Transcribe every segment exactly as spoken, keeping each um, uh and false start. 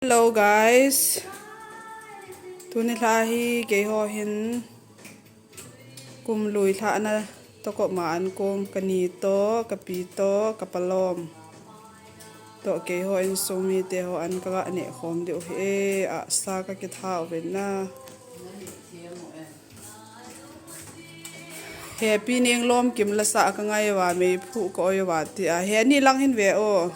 Hello guys. Tuni lha hi keiho hin kum lui lhahna toh koma an kong, kani toh, kapi toh, kapalom toh, keiho insung mite ho an kaga neh khom diu ahi e. Ahsa kakitha uvin na. Hepi, neng lom kim lasa kangai uva, meiphu ka-oi uva tia. Heni lang hin ve o.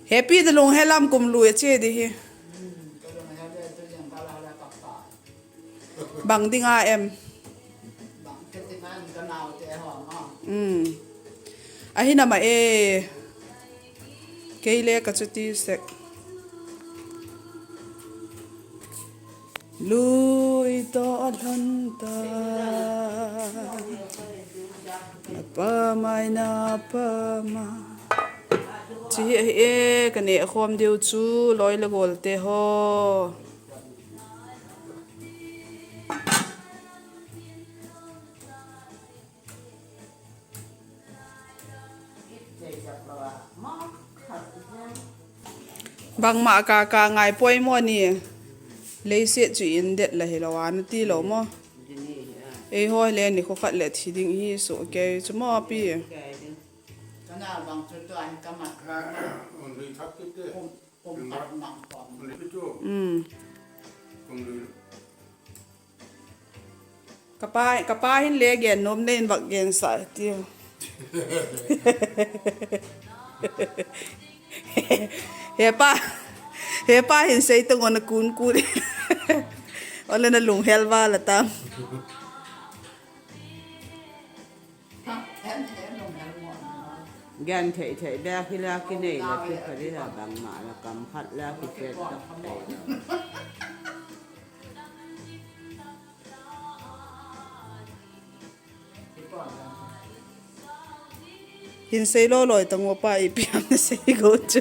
Hepi, nalung helam, kum lui ache ding hi. Bang dinga em? Hmm. Ahi nama e. Kei le kachuti sek. Lui toh alhon ta. Napa mai, napa mai. Chi hi ahi e, kaneh khom diu chu, loi le gol te ho. Bangma kaka ngai poi mo ni. Leiset chu in det la hilou a nati lou mo. Eiho le nikho khat le thi ding hi soh kei chu mo pi. Hmm. Kapa, kapa hin le gen nom nei in vak gen sa ti. Hepa, hepa hin sei tong ona kun kun. Ole nalung hel val atam. Gen thei thei bek hi la kinei la tu kari la bangma la kam khat la kichet tak thei la. Hin sei loi loi tang o pa, ipi ham nasei go chu.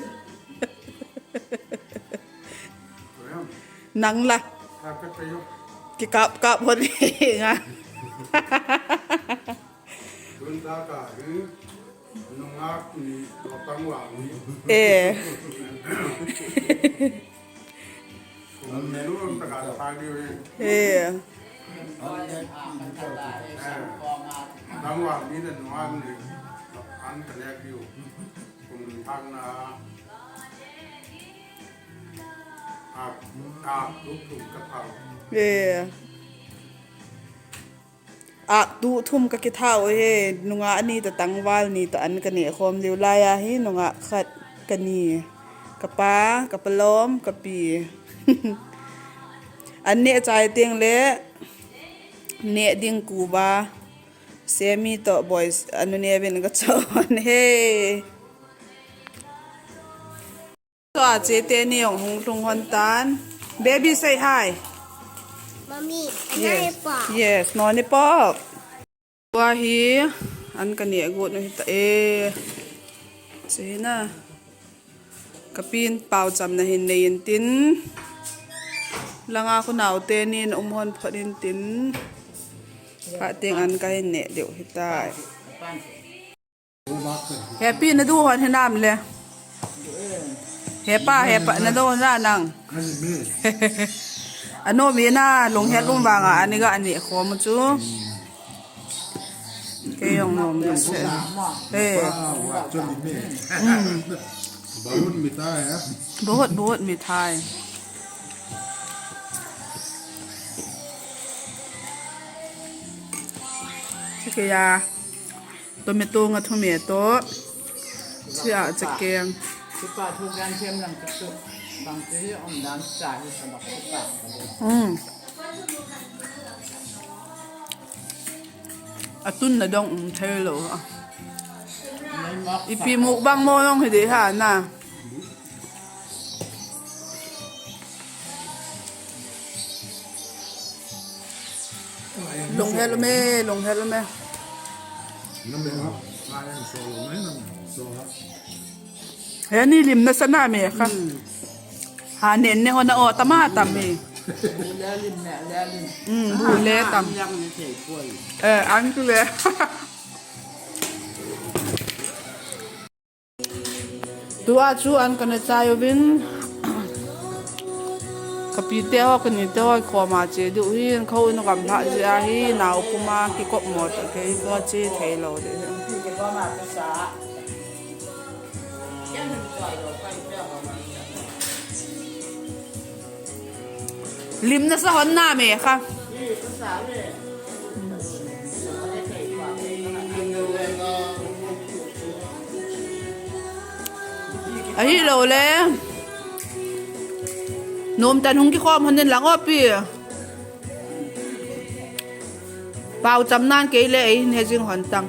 Nang la. Kikap kap hon nga. Tun ta ka hi, nungak ni, tua tangval ni. Eh. Kum ni lu ta ka ta di wi. Eh. Eh. Tangval ni le nungak ni, an ka ne ki u. Kum ni thang na. A, a, tu thum ka thau. Eh. Ak tu thum ka kitha u hi, nungah ni toh tangval ni toh an ka neh khom diu lai a hi, nungah khat kani, ka pa, ka palom, ka pi. An neh chai teng le, neh ding kuva, Semi toh boys, anu nevin ka chon he. Tua che teni jong hung lhung hon tan. Baby, say hi. Mommy, yes. Yes, noni pop. Tua hi, an ka neh got nu hita e. Che na. Ka pin pau cham na hin nei in tin. Langa khu nau teni na um hon phot in tin. Ka teng an ka hin neh diu hita. Hepi, na du hon hinam le. Hepa, hepa, na du hon ra nang. Ano mi na, lunghel um vanga, ani ga ani khom chu. Kei jong nom se. He. बहुत मीठा है। बहुत, बहुत मीठा है। ठीक है यार। Tomato nga thum e to. Sia chakeng. Chupa thu gan them lang chu. Bang chu hi om dan cha hi sa bak chupa. Hmm. Atun na dong um thei lo. Ipi mukbang mo long hi de ha na. Lunghel um e, lunghel um e. He ni lim nasa na me kha. Ha nen ne hona o tama tam e. Mm, bu le tam. Eh, ang tu le. Tua chu an kana chai uvin. Kapi te ho, kani te ho, koma che diu hin, kho in gamla jia hi, nao puma kikop mo ta kei ko che thei lo de. Lim nasa hon na me kha. Ahilou le. Nom tan hung kikhom hon in lang o pi. Pau cham nan kei le ei hin he jing hon tang.